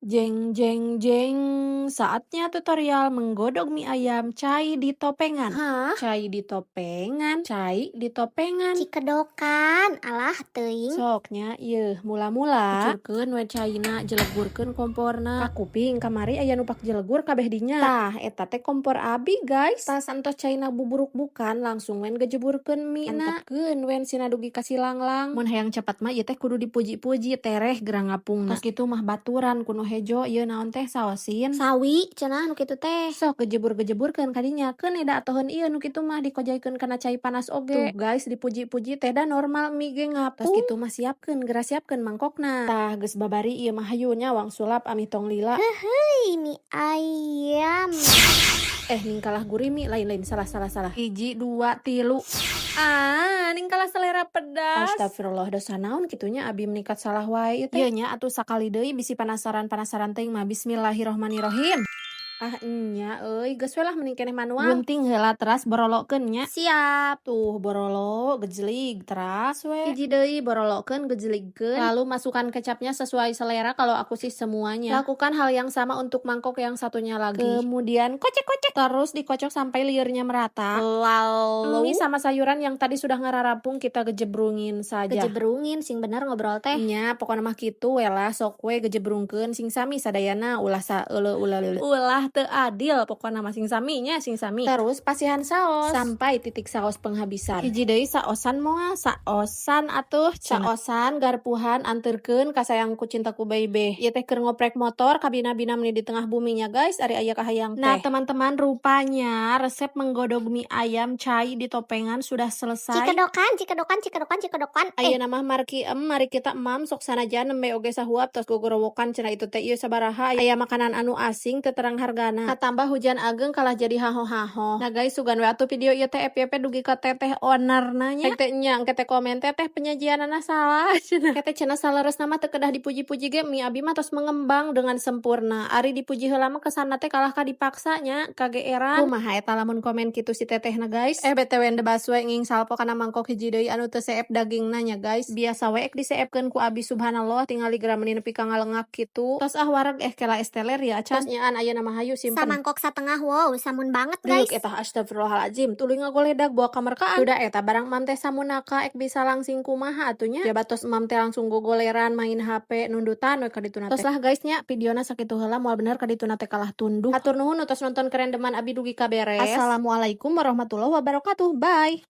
Jeng jeng jeng, saatnya tutorial menggodok mie ayam cai di topengan. Hah? Cai di topengan, cai di topengan. Cikedokan, alah teuing. Sok nya ieu mula-mula kucurkeun we caina, jelegurkeun komporna. Kakuping kamari aya nu pak jelegur kabeh dinya. Tah, eta teh kompor abi, guys. Tas entos caina buburuk-bukan, langsung we gejeburkeun mie na. Antepkeun we sina dugi ka silanglang. Mun hayang cepet mah ieu teh kudu dipuji-puji tereh geura ngapungna. Tos kitu mah baturan ku nu hejo ieu naon teh, saosin. Sawi cenah nu kitu teh. Sok gejebur-gejeburkeun kadinya, keun da atoheun ieu nu kitu mah dikojaikeun kana cai panas oge. Tuh guys, dipuji-puji teh da normal mie ge ngapung. Tos kitu mah siapkeun, geura siapkeun mangkokna. Tah, geus babari ieu mah, hayu nya wangsulap amih tong lila. Heuy, mie ayam. Eh, ningkalah gurimi, lain-lain, salah salah salah. Hiji, dua, tilu. Ah, ningkalah selera pedas. Astagfirullah, dosa naon kitunya abi menikat salah wae ieu teh. Ieu nya atuh sakali deui, bisi penasaran-penasaran teuing mah. Bismillahirrohmanirrohim. Ah nya euy, geus we lah, mending keneh manual. Gunting heula teras borolokeun nya. Siap. Tuh, borolo gejelig teras we. Hiji deui, borolokeun, gejeligkeun. Lalu masukkan kecapnya sesuai selera, kalau aku sih semuanya. Lakukan hal yang sama untuk mangkok yang satunya lagi. Kemudian kocek-kocek terus, dikocok sampai liurnya merata. Lalu mie sama sayuran yang tadi sudah ngararapung kita gejebrungin saja. Gejebrungin, sing bener ngobrol teh. Nya, pokokna mah kitu we lah, sok we gejebrungkeun sing sami sadayana, ulah saeuleuh, ulah ulah teu adil, pokokna mah sing sami nya, sing sami. Terus pasihan saos sampai titik saos penghabisan. Hiji deui, saosan moal saosan atuh, saosan garpuhan, anterkeun ka sayangku, cintaku, baby. Ieu teh keur ngoprek motor kabina-bina meni di tengah buminya, guys, ari aya kahayang teh. Nah, teman-teman, rupanya resep menggodok mie ayam cai di topengan sudah selesai. Cikedokan, cikedokan, cikedokan, cikedokan. Eh, Ayeuna mah marki em, mari kita emam, sok sanajan nembe oge sahuap tos gogorowokan cenah itu teh ieu sabaraha aya makanan anu asing teu terang hargana. Katambah hujan ageng, kalah jadi haho-haho. Nah guys, sugan we atuh video ieu teh FYP dugi ka teteh ownerna nya. Teh nya engke teh komen, "Teteh, penyajianana salah," cenah. Teteh cenah saleresna mah teu kedah dipuji-puji ge mie abi mah tos mengembang dengan sempurna. Ari dipuji heula mah kesanna teh kalah ka dipaksa nya, kageeran. Kumaha eta lamun komen kitu si tetehna, guys? Eh, BTW, ndebas we nging salpo kana mangkok hiji deui anu teu seep dagingna nya, guys. Biasa we ek diseepkeun ku abi, subhanallah, tingali geura meuni nepi ka ngalengak kitu. Tos ah, wareg. Eh, kela es teler ya acan. Tos nyaan, ayeuna mah hayu simpen. Samangkok satengah, wow, samun banget, guys. Diuk eta, astagfirullahaladzim, tuluy ngagoledag bawa kamerkaan. Udah eta barang mam teh samunaka, ek bisa langsing kumaha atuh nya. Ya batos mam teh langsung gogoleran main HP, nundutan we kadituna teh. Tos lah guys nya, videona sakitu heula, moal bener kadituna teh kalah tunduh. Hatur nuhun nu tos nonton kerendeman abi dugi ka beres. Assalamualaikum warahmatullahi wabarakatuh. Bye.